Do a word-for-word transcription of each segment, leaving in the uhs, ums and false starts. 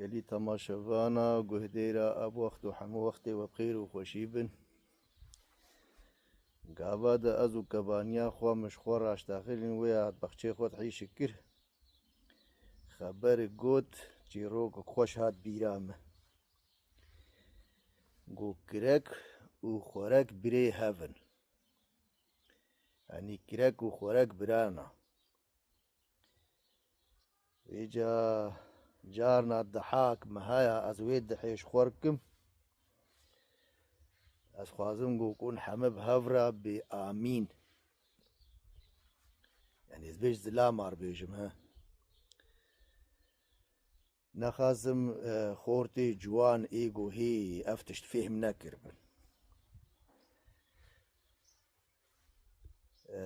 Gelî temaşevana, guhdêra ev wext û hemû wextê we bi xêr û xweşî bin. Gava de ez û kebaniya xwe min ji xwe raştexilîn wê hat bexçê xwe dihîşik kir. Xeber got, çîrokek xweş hat bîra min. Got, kirek û xwerek birê hev in. Yanî kirek û xwerek birana. Vêca carna dihak me haya, ez wê dihê ji xwe kim. Ez xwazim got hûn heme bi hev re bê amîn. Yanî ez bêj zilama re bêjim, he. Nexwazim, e, xortê ciwan ê guhê ev tişt fêhm nekiribin. E,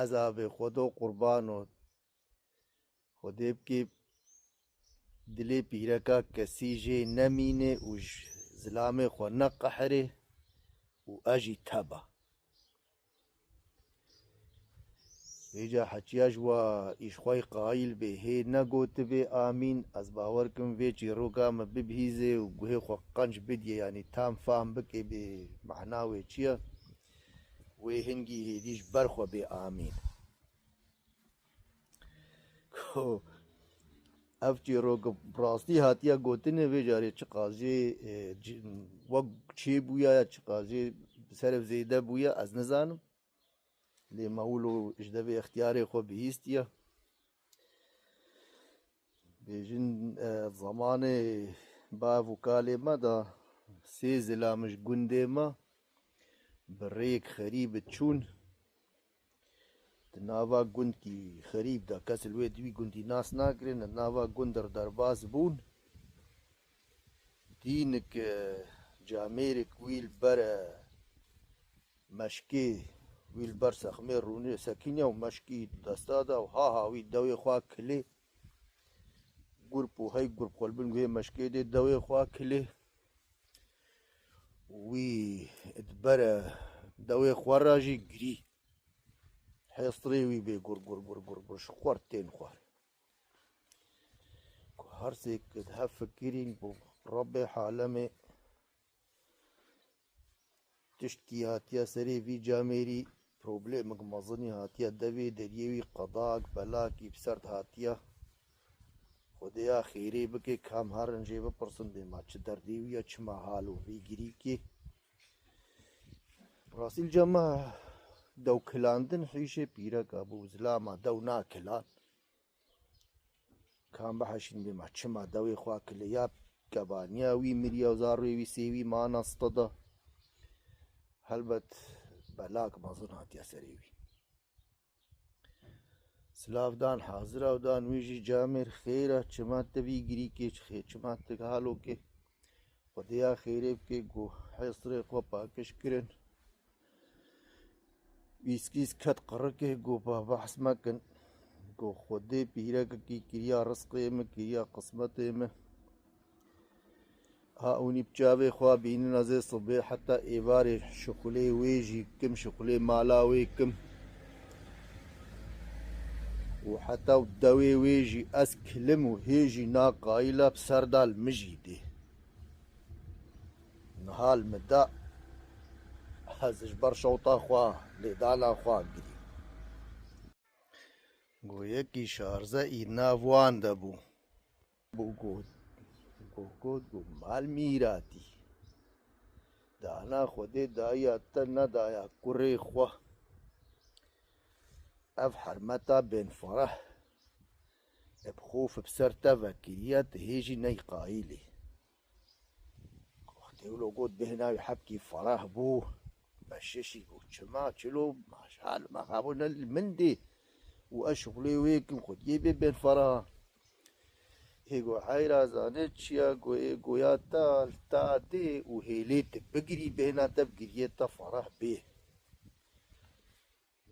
ez avê Xwedo qurban û Xwedê bikê dilê pîreka kesî jê nemîne û ji zilamê xwe neqehirê û ez jî teba. Vêca heçiya ji wa îşxwey qayîl bê hê negotibê amîn, ez bawer kim vê çîroka me bibihîzê û guhê xwe qenc bidye, yanî tam fam bike bê mehna wê çi ye. Wê hingî hêdî ji ber xwe bê amîn. Ku ev çîrok bi rastî hatiye gotinê vê carê çiqas jê, e, ci-, wek çêbûya ya çiqas jê bi ser ev zêde bûye, ez nizanim. Lê me wilo ji devê extiyarê xwe bihîstiye. Bêjin, e, zemanê bav û kalê me de sê zilam ji gundê me bi rêyek xerîb diçûn. Di nava gundkî xerîb de kes li wê di wî gundî nas nakirin, di nava gund re derbas bûn. Dînik, e, camêrek wî li ber, e, meşkê, wî li ber sexmê rûnê sekiniya û meşkî di desta de û ha ha wî dewê xwe kilê. Gurp û hey gurp xwe li bin guhê meşkê dê dewê xwe kilê. Wî di ber dewê xwe re jî girî. Hêstirê wî bê gur gur gur gur gur ji xwar tên xwar. Ku her sê ki di hev fikirîn ku Rebbê halemê tiştkî hatiye serê vî camêrî, problemek mezinî hatiye devê deriyê wî, qedak belakî bi ser de hatiye. Xwedêya xêrê bike, kam herin jê bipirsin bê ma çi derdê wî ye, çima halo vî girîkê. Rastî li cem me dew kilandin hîşê pîreka bû, zilama dew nakilan. Kam biheşîn bê ma çima dewê xwe kile ya kebaniya wî miriya û zarê wî sê wî mana stada. Helbet belak mezin hatiye serê wî. Silav dan, hazira dan wî jî camêr xêr e, çima te vî girîkê, çi xê-, çima te halokê. Xwedêya xêrê bike, ku hêsirê xwe pakiş kirin. Wîskî ket qirikê, ku ba behs mekin. Ku Xwedê pîrekekî kiriya rizqê min, kiriya qismetê min. Ha, hûnî bi çavê xwe bînin, ez ê sibê heta êvarê şixulê wê jî kim, şixulê mala wê kim. Û heta dewê wê jî ez kilim û hê jî naqayîla bi ser da li min jî dê. Niha li min da ez ji ber şewta xwe, lêdana xwe girî. Go yekî şarze î nav wan de bû. Bû got, got, got, got, mal mîratî. Dana Xwedê dayiya te nedaya kurê xwe. Ev hermeta bên fereh. Eb xof bi ser te vekiriye, tu hê jî ney qayîlî. Wextê wilo got bêhna wî hebkî fereh bû. Beşişî got, çima, çilo, maşal, mexabo ne li min dê. Û ez şixulê wê kim, xwediyê bê bên fereh. Hê go heyra zanê çiya, go ê goya te li ta dê û hêlê tu bigirî, bêhna te bi giriyê te fereh bê.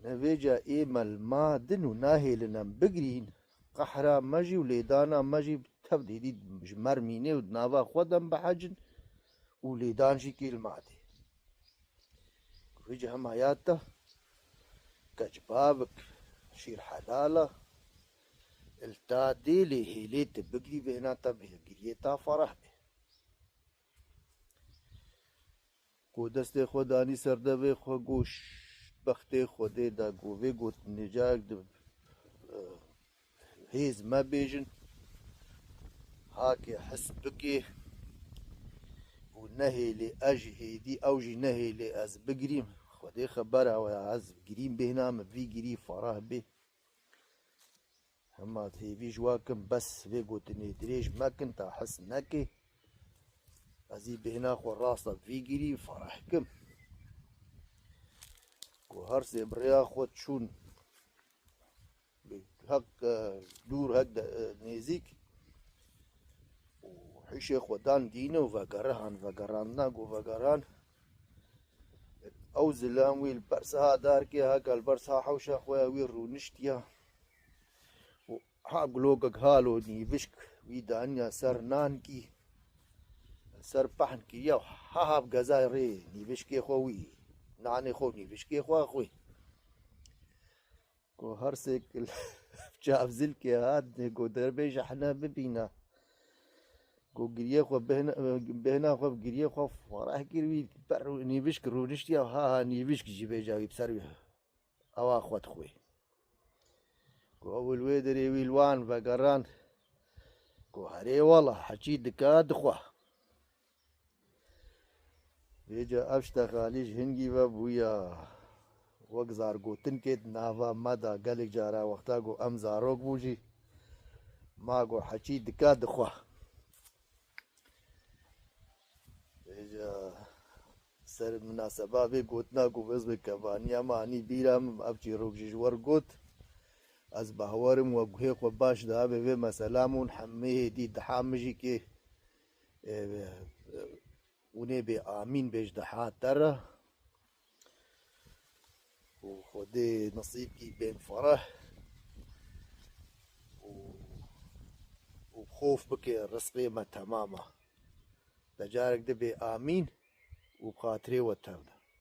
Nevêca ê me li ma din û nahêlin em bigirîn, qehra me jî û lêdana me jî tev dêdî ji me re mînê û di nava xwe de em bihecin û lêdan jî kê li ma dê. Vêca hema ya te, keç bavik, şîr helal e, Li ta dê lê hêlê tu bigirî bêhna te bihêlgiriyê ta fereh bê. Ku destê xwe danî ser devê xwe, goş bextê Xwedê de, ku vê gotinê carek di, e, hêz me bêjin, hakê his bikê û nehêlê ez ji hêdî, ew jî nehêlê ez bigirîm. Xwedê xebera we ya, ez girîm bêhna min vî girî fereh bê. Hema hêvî ji we kim, bes vê gotinê dirêj mekin, ta his nekê. Ez î bêhna xwe rasta vî girî fereh kim. Ku her sê bi rêya xwe çûn, bi hek, e, dûr, hek de, e, nêzîk. Û hişê xwe dan dîne û vegerihan, vegerandina ku vegeran, ew zilam wî li ber siha darkê heke li ber siha hewşa xwe ya wî rûniştiya. Û ha gulokek halo nîvişk wî daniya ser nankî, ser pehn kiriya û ha ha bi gezay rê nîvişkê xwe wî, nanê xwe û nîvişkê xwe xwî. Ku her sêk çavzilkê hat, ku derbê jehne bibîna. Ku giriyê xwe bêhna, bêhna xwe bi giriyê xwe fereh kir, wî ber nîvişk rûniştiya, ha ha nîvişk jî bêja wî bi ser wî. Ewa xwe dixwê. Ku ew li wê derê wî li wan vegerand. Ku herê wela heçî dika dixwe. Vêca ev ştexalî ji hingî ve bûya. Wek zargotinkê di nava me de gelek cara wexta ku em zarok bû jî, ma ku heçî dika dixwe. Vêca ser minaseba vê gotina ku bizmê kevaniya me anî bîra min, ev çîrok jî ji we re got. Ez bawer im we guhê xwe baş diabe vê meselam û hemê hêdî diha min jî kê, e, e, hûnê bê amîn bêj diha te re. Û Xwedê nesîb kî bên fereh û, û xof bike rizqê me temama. Te carek dibê amîn û bi xatirê we tev de.